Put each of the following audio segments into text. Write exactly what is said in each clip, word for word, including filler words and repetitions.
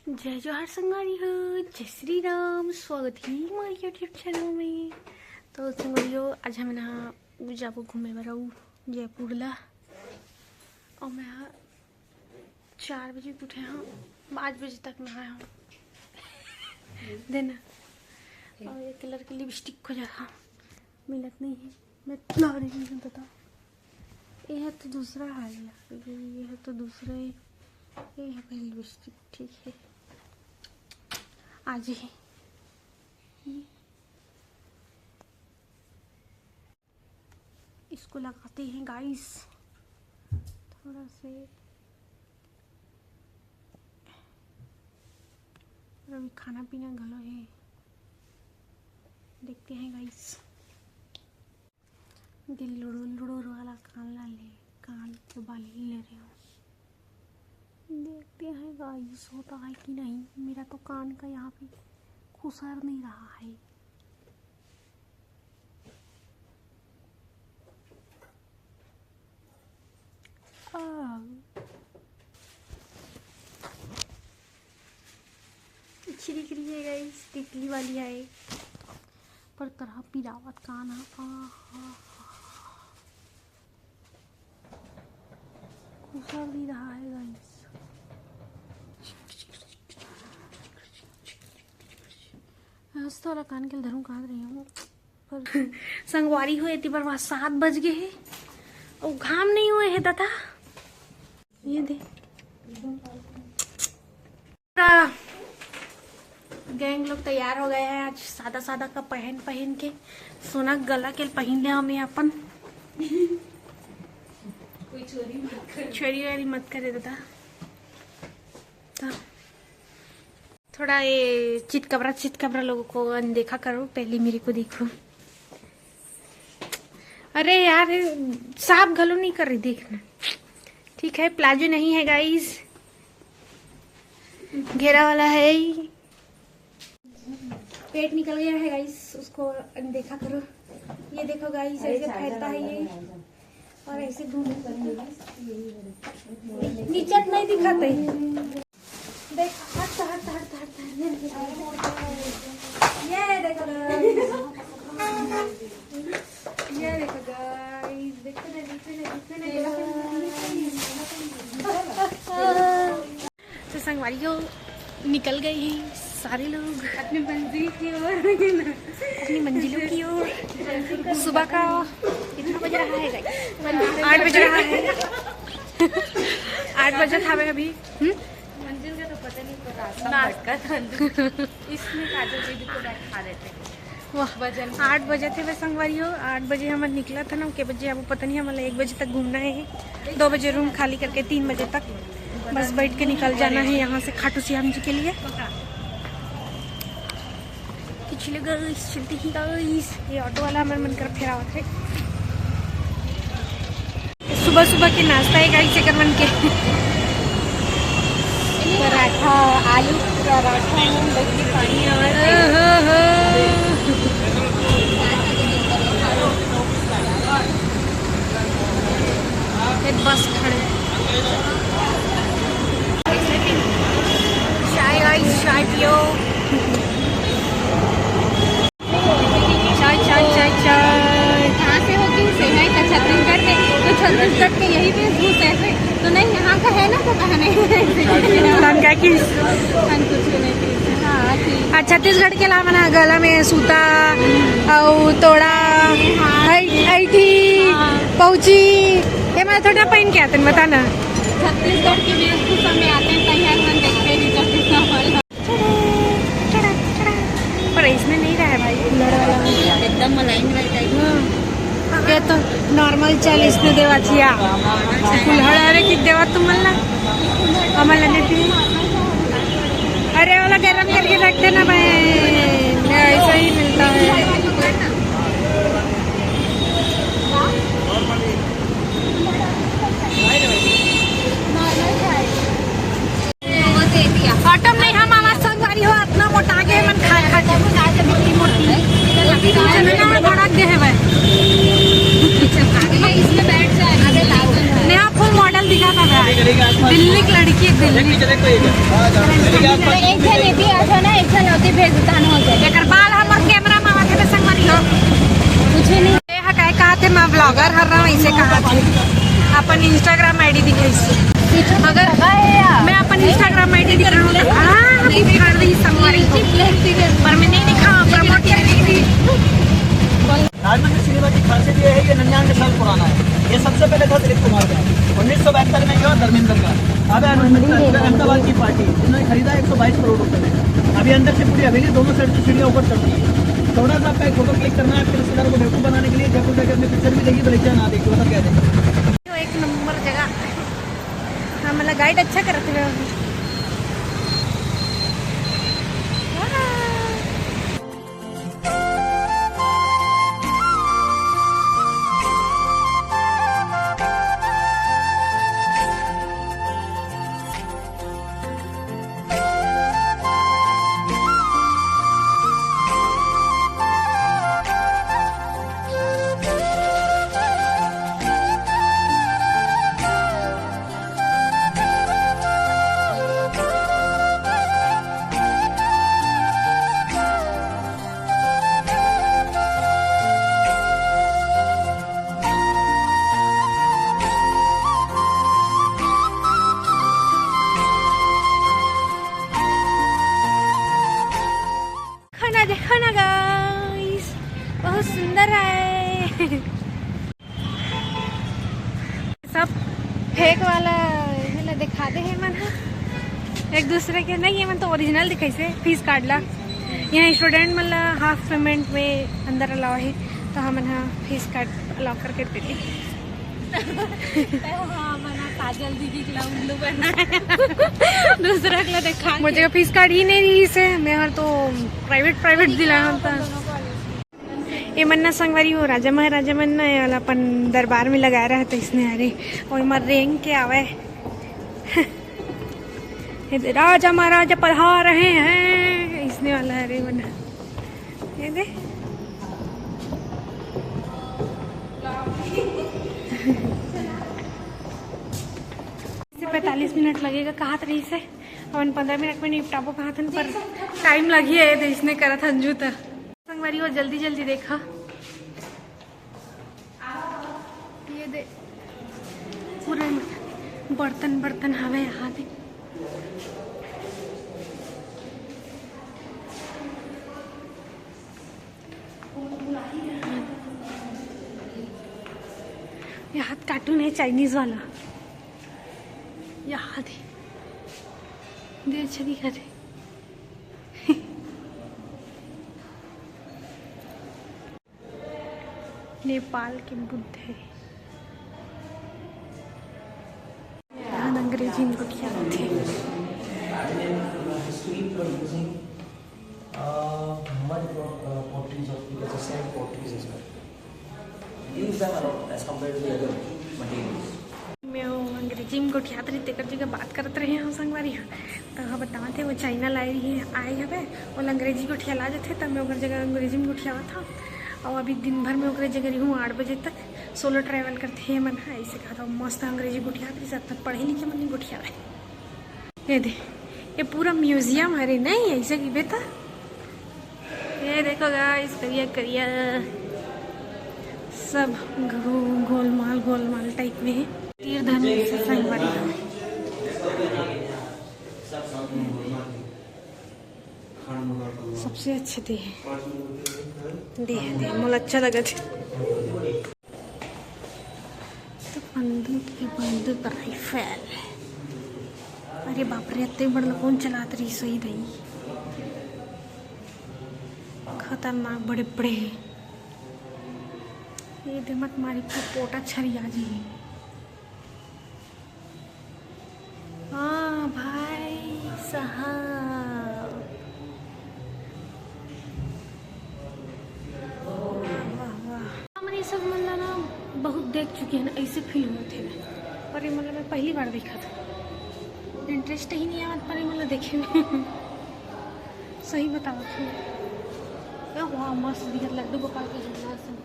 जय जोहार संगवारी हो, जय श्री राम। स्वागत हे मोर YouTube चैनल में। तो संगवारी हो, आज हमन ह जाबो घूमे बर अउ जयपुर ला। अउ मैं ह चार बजे उठे हव, पाँच बजे तक नहाए हव। देना। अउ ये कलर के लिपस्टिक खोजत हव, मिलत नहीं हे। मैं ला रही हूँ, बता। ये ह तो दूसरा हे यार, ये ह तो दूसरा हे। ये ह पहले लिपस्टिक, ठीक है, आज ही इसको लगाते हैं गाइस, थोड़ा से। और अभी खाना पीना घलो है, देखते हैं गाइस। दिल लुड़ुर लुड़ुर वाला कान ला ले, कान के बाली ले रहे हो। देखते हैं गाइस, होता है कि नहीं। मेरा तो कान का यहाँ पे खुसर नहीं रहा है। आ। छिरिक रही है गाइस, तितली वाली है, पर करहा पिरावत कान ह। आहा। खुसर भी रहा है गाइस। आज तो वाला कान के धरूं कहा रही हूँ, पर संगवारी हो, एती बर वहाँ सात बज गए है और घाम नहीं हुए है दादा। ये दे। पूरा गैंग लोग तैयार हो गए हैं आज, सादा सादा का पहन पहन के। सोना गला के पहन ले हमें अपन। कोई चोरी मत करे। चोरी वारी मत करे दादा। तो थोड़ा ये चितकबरा चितकबरा लोगों को अनदेखा करो, पहले मेरे को देखो। अरे यार, साफ घलो नहीं कर रही, देखना। ठीक है, प्लाजो नहीं है गाइस, घेरा वाला है। पेट निकल गया है गाइस, उसको अनदेखा करो। ये देखो गाइस, ऐसे फैलता है ये और ऐसे घूम, नीचे नहीं दिखाते। देख, हट, हट, हट, हट, हट। ये देखो, ये देखो गाइस, देखो ना, देखो ना, देखो ना, देखो ना। तो संगवारी हो, निकल गए हैं सारे लोग अपनी मंजिल की ओर। अपनी मंजिलों की ओर। सुबह का कितना बज रहा है गाइस? आठ बज रहा है। आठ बजे था मैं अभी। हम्म? मंजिल का तो पता नहीं, पर रास्ता भटका था। इसमें काजल दीदी को बैठा देते हैं। वाह, वजन। आठ बजे थे वह संगवारी हो, आठ बजे हमन निकला था ना, के बजे अब पता नहीं, हमन एक बजे तक घूमना है, दो बजे रूम खाली करके तीन बजे तक बस बैठ के निकल जाना है यहाँ से खाटू श्याम जी के लिए। तो चलो गाइस, चलते ही गाइस, ये ऑटो वाला हमर मन कर फेरावत है। सुबह सुबह के नाश्ता है गाइस, एकर मन के पराठा, आलू पराठा है, देख के पानी आ रहा है। ओहो हो। फिर बस खड़े। चाय गाइस, चाय पियो। चाय, चाय, चाय, चाय। कहाँ से हो, किस से है? अच्छा, छत्तीसगढ़ में, तो छत्तीसगढ़ के यही वेशभूषा है। तो नहीं, यहाँ का है ना, तो कहने। तन क्या किस? तन कुछ नहीं किस। हाँ, ठीक। हाँ, छत्तीसगढ़ के अलावा ना गला में सूता, अउ तोड़ा, हाँ। ऐ-, ऐठी, हाँ। पौची, ये मैं थोड़ा पहन के आते हैं, बता ना। छत्तीसगढ़ के वेशभूषा में आते हैं, तैयार हम देखते हैं, छत्तीसगढ़ वाला। पर इसमें नहीं रहा है भाई, कूलर वाला में। एकदम मलाइन वाला टाइप। हाँ। ये तो नॉर्मल चालीस में देवा थिया। कुल्हड़ अरे कित देवा तुम मल्ला? हमन ला देती। अरे वाला गरम करके रख देना भाई, ऐसा ही मिलता है। ऑटो में नहीं, हम आवाज संगवारी हो, इतना मोटा गए मन खा खा के। मोटी मोटी। चंदना में भड़क गए हैं भाई। इसमें बैठ जाए। नया फुल मॉडल दिखा था भाई। दिल्ली एक लड़की, एक बिल्ली। एक जन ये भी आ जाओ ना, एक जन होती भेज देता न हो जाए। एकर बाल हमर कैमरा में आथे बे संगवारी हो। कुछ नहीं। ये ह काय कहा थे, मैं ब्लॉगर हर रहा हूँ, इसे कहा थे अपन Instagram ID दिखाई से। अगर मैं अपन Instagram ID दिखा रहा हूँ तो हाँ, हम उखाड़ रही संगवारी हो। पर मैं नहीं दिखा, प्रमोट कर रही थी। राजमंदिर सिनेमा की खासियत ये है, ये निन्यानवे साल पुराना है। ये सबसे पहले था दिलीप कुमार का, उन्नीस सौ बहत्तर में ये और धर्मेंद्र का। अब है अहमदाबाद की पार्टी, जिन्होंने खरीदा एक सौ बाईस करोड़ रुपए में। अभी अंदर से पूरी हवेली दोनों साइड से सीढ़ियाँ ऊपर चढ़ती है। थोड़ा सा आपका एक फोटो क्लिक करना है, आपके रिश्तेदारों को बेवकूफ बनाने के लिए, जयपुर जाके अपनी पिक्चर भी देखी तो लेके ना देखी, बता क्या देखा। यो एक नंबर जगह। हाँ, मतलब गाइड अच्छा करत हुए। खाना देखो ना गाइस, बहुत सुंदर है। सब फेक वाला ये ला दिखा दे हे मन ह। एक दूसरे के नहीं, ये मन तो ओरिजिनल दिखाइसे फीस कार्ड ला। यहाँ स्टूडेंट मन ला हाफ पेमेंट में अंदर अलाव है, तो हमन ह फीस कार्ड अलाव करके दे दे। हाँ, बना काजल दीदी के ला उल्लू बना। दूसरा के ला दिखा के। मुझे फीस कार्ड ही नहीं रही से, मैं हर तो प्राइवेट प्राइवेट दिला हम तो। ये मन ना संगवारी हो, राजा महाराजा मन ना ये वाला अपन दरबार में लगाए रहे तो इसने हरे, और एमा रेंग के आवे। ये दे, राजा महाराजा पधार रहे हैं, इसने वाला हरे मन। ये दे। इसे पैंतालीस मिनट लगेगा कहा तो रही से, अपन पंद्रह मिनट में निपटाबो कहा थन, पर टाइम लगी है, ये दे इसने करा था अंजू त। संगवारी हो, जल्दी जल्दी देखा। ये दे, पूरा बर्तन बर्तन हवे यहाँ दे। ये हाथ कार्टून है चाइनीज वाला। यहाँ दे, दे अच्छा दिखा दे। नेपाल के बुद्ध है। यहाँ अंग्रेजी में कुछ क्या होते हैं? Uh, Muhammad, uh, potteries of, because the same potteries as well. Use them a lot as compared to the other materials. मैं वो अंग्रेजी में गोठियात रही, तेकर जगह बात करत रहे हम संगवारी ह। तो हाँ, बतावत हे, वो चाइना लाई रही, आए हवे, वो अंग्रेजी गोठिया ला जाथे, तब मैं ओकर जगह अंग्रेजी में गोठियावत हूँ। और अभी दिन भर में ओकरे जगह रही हूँ आठ बजे तक। सोलो ट्रैवल करथे ये मन ह, ऐसे कहा था, मस्त अंग्रेजी गोठियात रही, सब तक पढ़े लिखे मन नहीं गोठियावे। ये दे, ये पूरा म्यूजियम हरे नहीं, ऐसे की बेटा। ये देखो गाइस, करिया करिया सब घो-, गोलमाल गोलमाल टाइप में है। तीर धनुष से संगवारी। सबसे अच्छे दे है, दे है, दे, मोला अच्छा लगा थे। तो बंदूक के बंदूक राइफल। अरे बाप रे, इतने बड़ ला कौन चलात रही सही दई। खतरनाक बड़े बड़े। ये दे मत मारी, पोटा छरिया जी। हाँ भाई साहब, वाह, वाह, वाह। हमन ये सब मन ला ना बहुत देख चुके हैं ना, ऐसे फील होत हे ना। पर ये मतलब मैं पहली बार देखा था, इंटरेस्ट ही नहीं आवत पर ये मतलब देखे में। सही बतावत हूँ। ए, वाह, मस्त दिखत लड्डू गोपाल के झूला असन।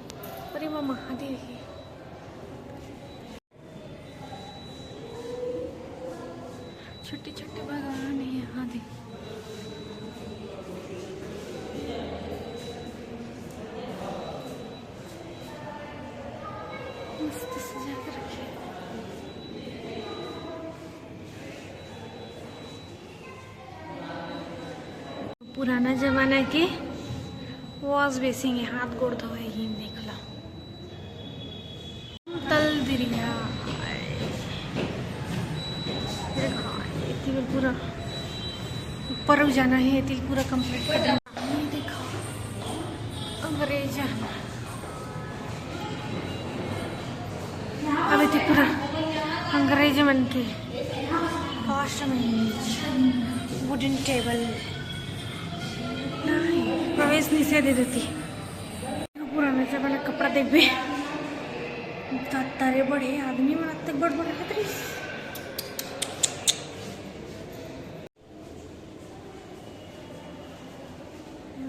पर ये वो महादेव हे। छोटे छोटे भगवान है यहाँ दे। मस्त सजा के रखे। पुराना जमाना के वॉश बेसिन है, हाथ गोड़ धोए ही, देख ला। तल दिरिया। एती बर पूरा ऊपर जाना है, एती पूरा कंप्लीट करना। ये देखो, अंग्रेज। अब एती पूरा अंग्रेज मन के पास में वुडन टेबल। नहीं, प्रवेश निषेध है देती। पुराना जमाना कपड़ा देखबे, त तारे बड़े आदमी मन अतक बड़ बड़ रहत रहिस।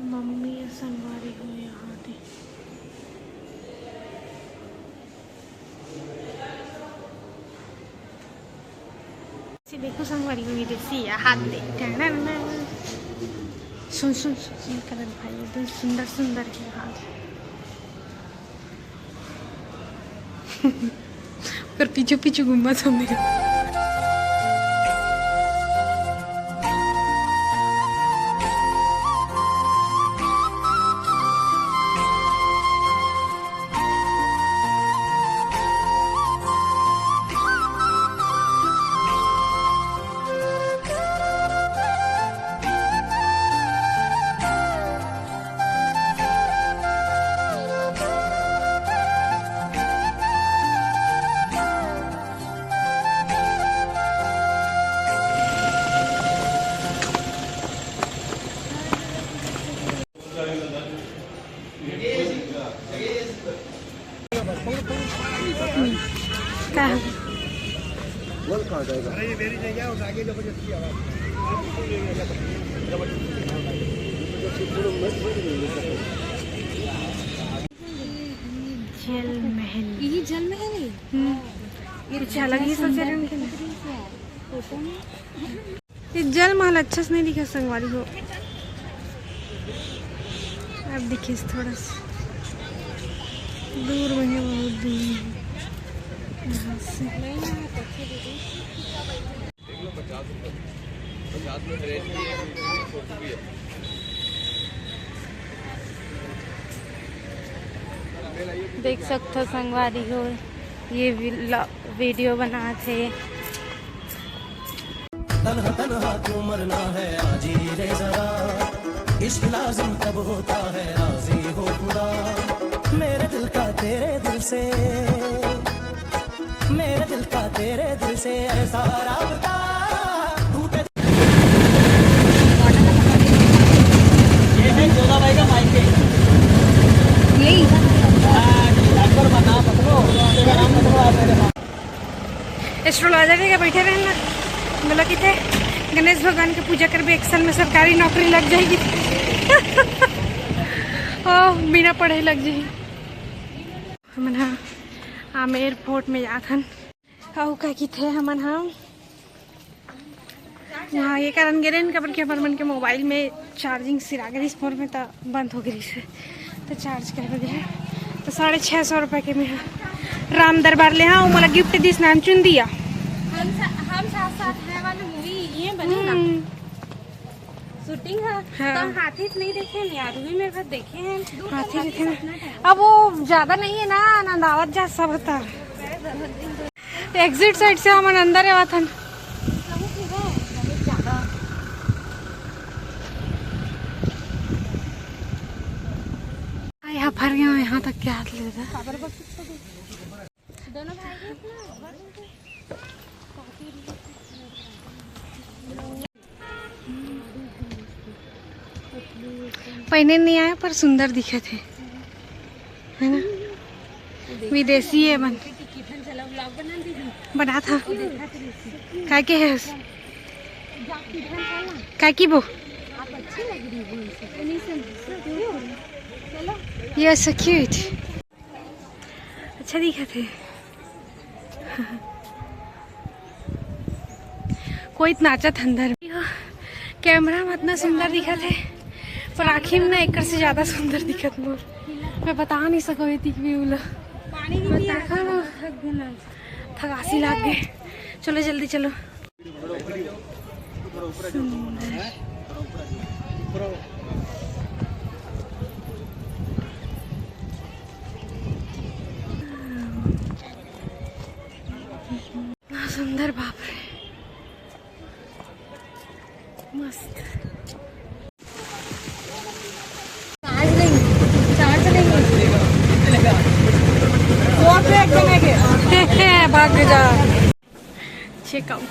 मम्मी अउ संगवारी हो यहाँ दे। से देखो संगवारी हो, ये देसी है, हाथ दे। टन टन टन। सुन, सुन, सुन, सुन, करण भाई, एकदम सुंदर, सुंदर है हाथ। ओकर पीछू, पीछू घूमत हवे। का? जल महल। यही जल महल है। हम्म। ये कुछ अलग ही सोचे रहे होंगे ना। फोटो में। ये जल महल अच्छा से नहीं दिखा संगवारी हो। अब दिखे थोड़ा सा दूर में है, बहुत दूर में है यहाँ से। देख सकथो संगवारी हो, ये वीडियो बनात हे। तन्हा तन्हा क्यों मरना है, आ जी रे जरा। इश्क लाजिम कब होता है, राजी हो खुदा। मेरे दिल का तेरे दिल से, मेरे दिल का तेरे दिल से ऐसा राबता। ये है जोधा भाई का मायके। यही। हाँ, अकबर बना पकड़ो, राम पकड़ो, आप मेरे पास। एस्ट्रोलॉजर के बैठे रहे ना, बोला कि थे गणेश भगवान के पूजा करबे, एक साल में सरकारी नौकरी लग जाएगी। ओ, बिना पढ़े लग जाएगी। हमन हा आम एयरपोर्ट में जात हन। अउ का किथे हमन हा वहाँ ये कारण गे रहेन, काबर कि हमर मन के मोबाइल में चार्जिंग सिरा गे रहिस फोन में, त बंद हो गे रहिस, त चार्ज करे बर गे। त साढ़े छः सौ रुपये के में हा राम दरबार ले, हाँ, वो मोला गिफ्ट दिस नानचुन दिया। हम सा-, हम साथ साथ है वाला मूवी ये बने ना। हम्म। शूटिंग है। हाँ। तो हम हाथी तो नहीं देखे हैं यार, रूही मेरे घर देखे हैं। हाथी देखे ना। अब वो ज्यादा नहीं है ना, आनंद आवत जा सब होता। एग्जिट साइड से हमन अंदर आवत हन। यहाँ फर गया, यहाँ तक क्या हाथ ले था। दोनों भाई के इतना पहने नहीं आए पर सुंदर दिखत हे, है ना? विदेशी है बन, बना था। काय के है उस? काय की वो? You are so cute. अच्छा दिखत हे। कोई नाचत अंदर। कैमरा में इतना सुंदर दिखत हे, पर आँखी में ना एकर से ज्यादा सुंदर दिखत मोर। मैं बता नहीं सको एती के view ला। मैं देखा ना, थकासी लाग गे। चलो जल्दी चलो। सुंदर। इतना सुंदर, बाप रे। मस्त। चार्ज नहीं, चार्ज नहीं। वो पे एक जने के। भाग जा। Check out।